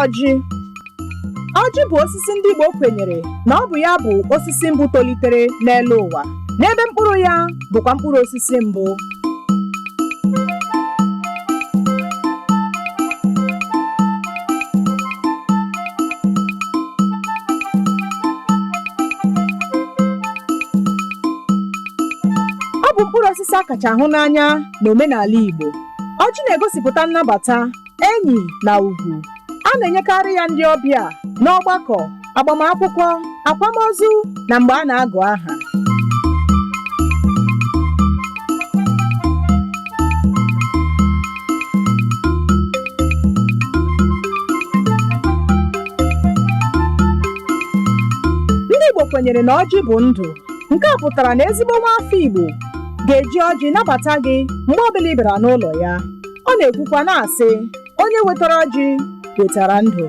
Ọjị. Ọjị bụ osisi ndị Igbo kwenyere na ọ bụ ya bụ osisi mbụ tolitere n'elu ụwa, n'ebe mkpụrụ ya bụkwa mkpụrụ osisi mbụ. Ọ bụ mkpụrụ osisi a kacha ahụ n'anya n'omenala Igbo. Ọjị na-egosipụta nnabata, enyi na ugwu. A na-enyekarị ya ndị ọbịa n'ọgbakọ, agbamakwụkwọ, akwamozu na mgbe a na-agụ aha. Ndị Igbo kwenyere na ọjị bụ ndụ. Nke a pụtara na ezigbo nwa afọ Igbo ga-eji ọjị nabata gị mgbe ọbụla ị bịara n'ụlọ ya. Ọ na-ekwukwa na-asị, onye wetara ọjị wetara ndụ.